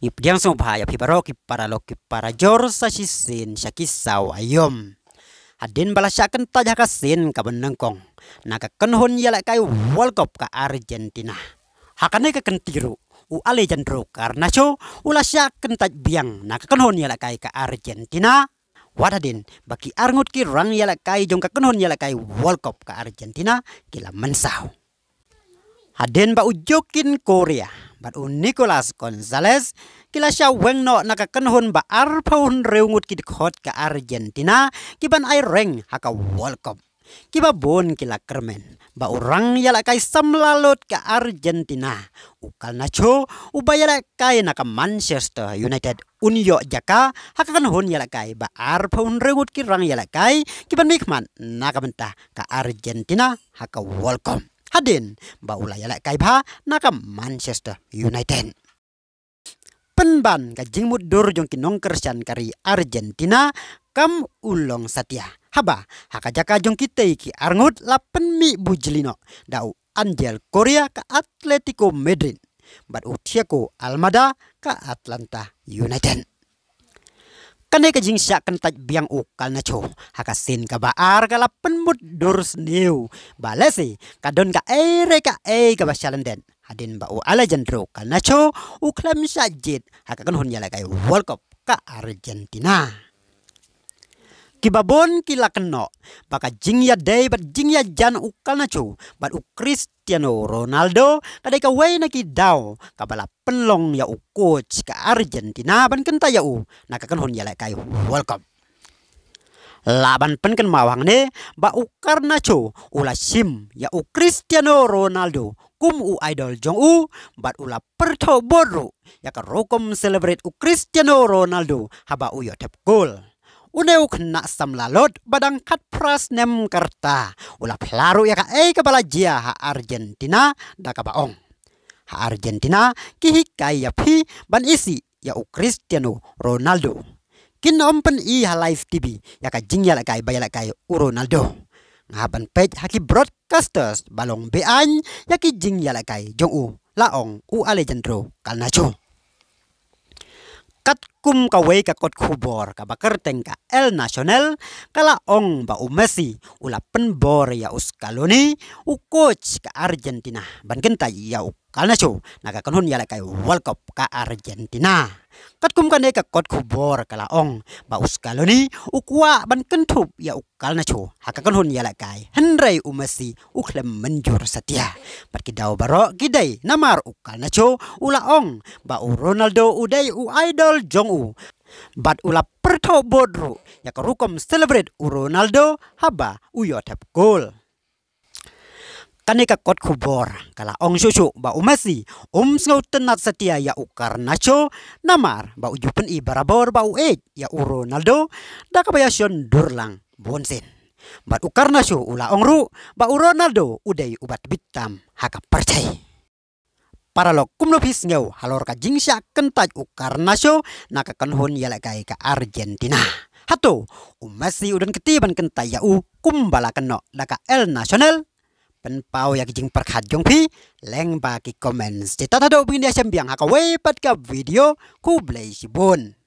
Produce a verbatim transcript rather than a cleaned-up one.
Ngi pdiang sngewbha ïa phi baroh ki paralok ki parajor sa shisien sha ki saw aïom. Hadien ba la shah kyntait ha ka sien kaba nyngkong na ka kynhun ïalehkai World Cup ka Argentina, ha kane ka kynti ruh u Alejandro Garnacho u la shah kyntait biang na ka kynhun ïalehkai ka Argentina. Wat hadien ba ki arngut ki rang ïalehkai jong ka kynhun ïalehkai World Cup ka Argentina ki la mynsaw. Hadien ba u Joaquin Correa bad u Nicolas Gonzalez ki la shah weng noh na ka kynhun ba arphew hynriew ngut ki dkhot ka Argentina ki ban ai reng ha ka World Cup. Kiba bun ki la kyrmen ba u rang ïalehkai samla lut ka Argentina, u Garnacho uba ïalehkai na ka Manchester United, un ïoh jaka ha ka kynhun ïalehkai ba arphew hynriew ngut ki rang ïalehkai ki ban mihkhmat na ka bynta ka Argentina ha ka World Cup, hadien ba u la ïalehkai bha na ka Manchester United. Pynban ka jingmutdur jong ki nongkyrshan ka ri Argentina kam u long satia, haba ha ka jaka jong kitei ki arngut la pynmih bujli noh da u Angel Correa ka Atletico Madrid bad u Thiago Almada ka Atlanta United. Kane ka jingshah kyntait biang u Garnacho ha ka sien kaba ar ka la pynmutdur sniew ba lehse ka don kaei re kaei kaba shah lyndet, hadien ba u Alejandro Garnacho u khlem shah jied ha ka kynhun ïalehkai World Cup ka Argentina. Kiba bun ki la kynnoh ba ka jingïadei bad jingïajan u Garnacho bad u Cristiano Ronaldo ka dei kawei na ki daw kaba la pynlong ïa u coach ka Argentina ban kyntait ïa u na ka kynhun ïalehkai World Cup. Lah ban pynkynmaw hangne ba u Garnacho u la shim ïa u Cristiano Ronaldo kum u idol jong u bad u la pyrthuh bud ruh ïa ka rukom celebrate u Cristiano Ronaldo haba u ïoh thep gol. Une u khynnah samla lut ba dang khatphra snem ka rta u la phla ruh ïa kaei kaba la jia ha Argentina da kaba ong, ha Argentina ki hikai ïa phi ban isih ïa u Cristiano Ronaldo. Kin ym pyni ha live T V ïa ka jingïalehkai ba ïalehkai u Ronaldo. Nga hap ban peit ha ki broadcasters ba long beaiñ ïa ki jingïalehkai jong u, la ong u Alejandro Garnacho. Katkum kawei ka kot khubor kaba kyrteng ka El Nacional ka la ong ba u Messi u la pynbor ïa u Scaloni, u coach ka Argentina, ban kyntait ïa u Garnacho na ka kynhun ïalehkai World Cup ka Argentina. Katkum kane ka kot khubor ka la ong ba u Scaloni u kwah ban kynthup ïa u Garnacho ha ka kynhun ïalehkai, hynrei u Messi u khlem mynjur satia. Bad ki daw baroh ki dei namar u Garnacho u la ong ba u Ronaldo u dei u idol jong u bad u la pyrthuh bud ruh ïa ka rukom celebrate u Ronaldo haba u ïoh thep gol. Kane ka kot khubor ka la ong shuh shuh ba u Messi um sngewtynnat satia ïa u Garnacho namar ba u ju pyni barabor ba u ïeit ïa u Ronaldo da kaba ïashon dur lang bunsien. Bad u Garnacho u la ong ruh ba u Ronaldo u dei uba tbit tam ha ka pyrthei. Paralok, kumno phi sngew halor ka jingshah kyntait u Garnacho na ka kynhun ïalehkai ka Argentina? Hato u Messi u don kti ban kyntait ïa u kumba la kynnoh da ka El Nacional? Pynpaw ïa ki jingpyrkhat jong phi lyngba ki comments. Te tad haduh ba ngin ïashem biang ha kawei pat ka video, khublei shibun.